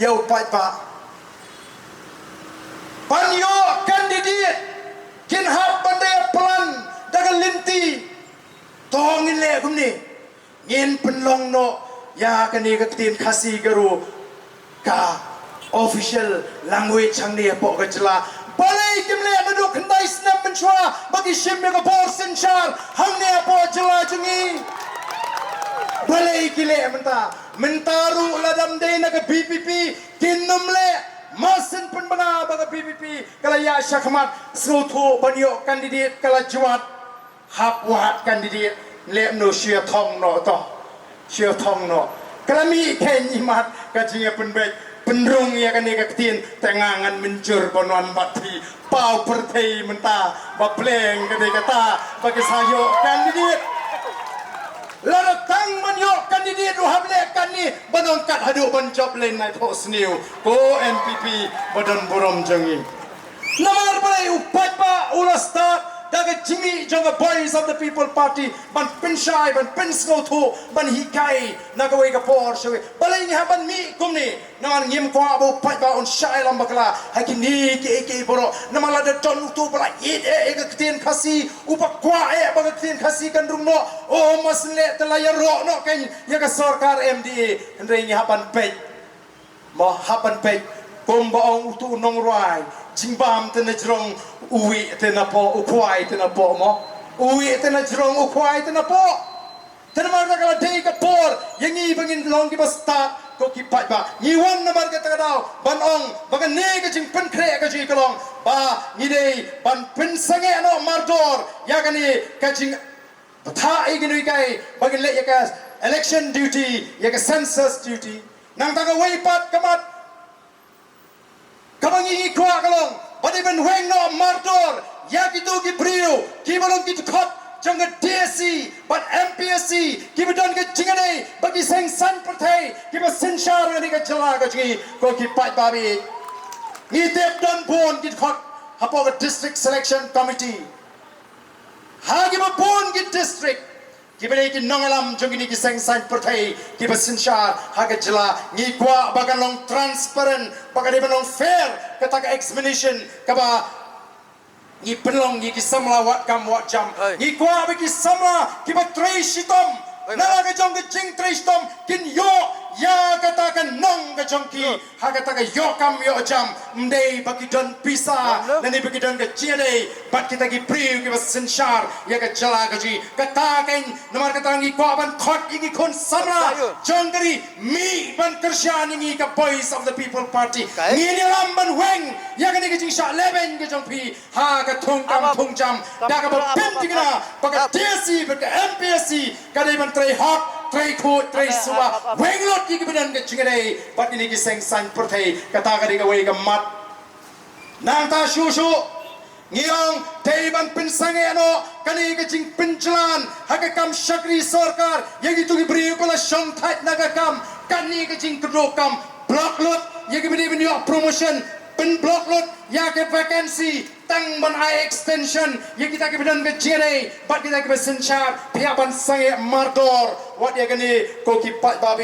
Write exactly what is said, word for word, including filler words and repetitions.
ïa u paidbah. Ban ïoh candidate kin hap ban da ïa plan da ka lynti. To ngin leh kumne, ngin pynlong noh ïa kane ka ktien Khasi Garo ka official language hangne hapoh ka jylla. Balei kim leh naduh khyndai snem mynshuwa ba ki shim ïa ka bor synshar hangne hapoh jylla jong ngi? Balei ki leh mynta? Mynta ruh lada ym dei na ka V P P kin ym leh. Mar shen pynbna ba ka V P P ka la ïaid shakhmat, sngewthuh ban ïoh candidate ka la jwat. Hap wad candidate, leh mano, shu ïa thong noh to. Shu ïa thong noh. Ka la mih kein imat ka jingïapynbeit, pynrung ïa kane ka ktien, te nga ngan mynjur ban wan bad phi. Paw pyrthei mynta ba pleng ka dei kata ba ki sa ïoh candidate. Lada tang ban ïoh candidate ruh hap leh katne, ban ong kat haduh ban jop lane naiphew sniew ko N P P ba don burom jong ngi. Namar balei? U paidbah u la stad da ka jingmih jong ka Voice of the People Party ban pynshai, ban pynsngewthuh, ban hikai na kawei ka por sha kawei. Balei ngi hap ban mih kumne? Namar ngim kwah ba u paidbah un shah ïalam bakla ha kine kiei kiei baroh. Namar lada don uto ba la ïeit eh ïa ka ktien Khasi, uba kwah eh ba ka ktien Khasi kan rung noh, oh, mar shen leh te la ïaroh noh kein ïa ka sorkar M D A. Hynrei ngi hap ban peit. Mo, hap ban peit. Kumba ong uto u nongrwai, jingbam te na jrong, u wieh te na poh, u khwai te na poh, mo. U wieh te na jrong, u khwai te na poh. Te namar kata ka la dei ka por ïa ngi ba ngin long kiba stad, ko ki paidbah. Ngi wan namar kata ka daw ban ong ba kane ka jingpynkhreh ka jong ngi ka long ba ngi dei ban pynsangeh noh mardor ïa kane ka jingbatai ïa kine ki, ba ngin leh ïa ka election duty, ïa ka census duty. Nangta kawei pat ka mat kaba ngi kwah ka long ba dei ban weng noh mardor ïa kito ki briew kiba long ki dkhot jong ka D S C bad M P S C, kiba don ka jingïadei bad ki seng saiñ pyrthei kiba synshar ha kane ka jylla ka jong ngi, ko ki paidbah. Ngi tip don bun ki dkhot hapoh ka District Selection Committee. Ha kiba bun ki district kiba dei ki nongïalam jong kine ki seng saiñ pyrthei kiba synshar ha ka jylla. Ngi kwah ba kan long transparent, ba ka dei ban long fair kata ka examination kaba ngi pynlong ïa ki samla wad kam wad jam. Ngi kwah ba ki samla kiba trei shitom na la ka jong ka jingtrei shitom kin ïoh ïa kata ka nong ka jong ki ha kata ka ïoh kam ïoh jam. Ym dei ba ki don pisa lane ba ki don ka jingïadei bad kita ki briew kiba synshar ïa ka jylla ka jong ngi. Kata kein namar kata ngi kwah ban khot ïa ki khun samla jong ka ri, mih ban kyrshan ïa ngi ka Voice of the People Party. Ngin ïalam ban weng ïa kane ka jingshah lehbeiñ ka jong phi ha ka thungkam thungjam da kaba pynthikna ba ka D S C bad ka M P S C ka dei ban trei hok, trei khuid, trei suba, weng lut ïa kiba don ka jingïadei bad kine ki seng saiñ pyrthei. Kata ka dei kawei ka mat. Nangta shuh shuh ngi ong dei ban pynsangeh noh kane ka jingpynjlan ha ka kam shakri sorkar ïa kito ki briew ba la shongthait na ka kam. Kane ka jingkyrduh kam, block lut ïa kiba dei ban ïoh promotion, pynblock lut ïa ka vacancy, tang ban ai extension ïa kita kiba don ka jingïadei bad kita kiba synshar. Phi hap ban sangeh mardor wat ïa kane, ko ki paidbah.